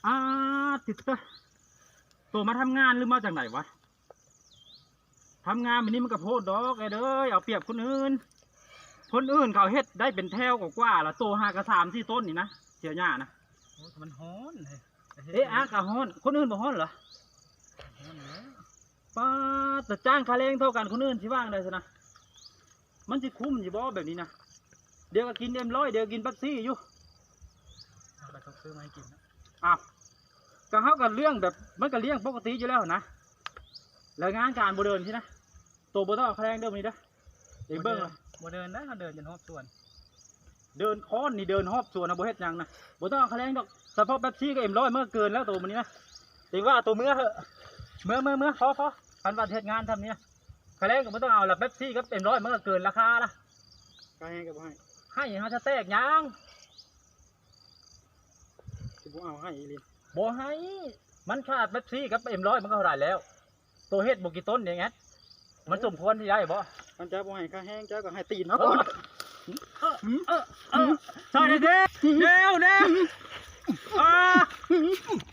ອາ ຕິດເຕີ ໂຕມາທຳງານຫຼືມາຈາກໃດວະ? ທຳງານແບບນີ້ມັນກະໂພດດອກ ເອີເດີ ເອົາປຽບຄົນອື່ນ. ຄົນອື່ນເຂົາເຮັດໄດ້ເປັນແຖວກວ່າໆ ລະໂຕຫາກະສາມສີ່ຕົ້ນນີ້ນະ ເສຍຫຍ້ານະ. ໂອ້ ມັນຮ້ອນເດ ເອະອາກະຮ້ອນ ຄົນອື່ນບໍ່ຮ້ອນເຫຼື? ຮ້ອນແລ້ວ. ປາດ ແຕ່ຈ້າງຄ່າແຮງເທົ່າກັນ ຄົນອື່ນຊິວ່າຈັ່ງໃດຊັ້ນນະ? ມັນຊິຄຸ້ມຢູ່ບໍ່ແບບນີ້ນະ? ດຽວກໍກິນເອັມຮ້ອຍ ດຽວກິນເປັບຊີຢູ່. ເອົາໄປສົບຊື້ມາໃຫ້ກິນເນາະ. ອ້າວ ກໍເຮົາກໍລ້ຽງແບບ ມັນກໍລ້ຽງປົກກະຕິຢູ່ແລ້ວຫັ້ນນະ. ແລ້ວງານການບໍ່ເດີນຊີ້ນະ ໂຕບໍ່ຕ້ອງເອົາຄ່າແຮງເດີມື້ນີ້ເດີ. ເອງເບິ່ງ ບໍ່ເດີນ ບໍ່ເດີນໄດ໋ ເຮົາເດີນຈົນຮອບສວນ. ເດີນຄ້ອນນີ້ ເດີນຮອບສວນນະ ບໍ່ເຮັດຫຍັງນະ ບໍ່ຕ້ອງເອົາຄ່າແຮງດອກ. ສະເພາະເປັບຊີກັບເອັມຮ້ອຍ ມັນກໍເກີນແລ້ວໂຕມື້ນີ້ນະ. ເອງວ່າໂຕເມືອເຖາະ ເມືອ ເມືອ ເມືອ ພໍ ພໍ ຄັນວ່າເຮັດງານຊ່ຳນີ້ນະ ຄ່າແຮງກໍບໍ່ຕ້ອງເອົາລະ ເປັບຊີກັບເອັມຮ້ອຍ ມັນກໍເກີນລາຄາລະ. ຄ່າແຮງກໍບໍ່ໃຫ້ ໃຫ້ເຮົາຈະແຕກຫຍັງ? ຊິບໍ່ເອົາໃຫ້ອີ່ຫຼີ. ບໍ່ໃຫ້ ມັນຂາດເປັບຊີກັບເອັມຮ້ອຍ ມັນກໍເທົ່າໃດແລ້ວ? ໂຕເຮັດບໍ່ກີ່ຕົ້ນເດແອດ ມັນສົມຄວນທີ່ໄດ້ບໍ່? ຄັນເຈົ້າບໍ່ໃຫ້ຄ່າແຮງ ເຈົ້າກໍໃຫ້ຕີນມາກ່ອນ. ເອີ ເອີ ເອີ ຊ່ອຍແດ່ເດ້ ແນວ ແນວ ອາ.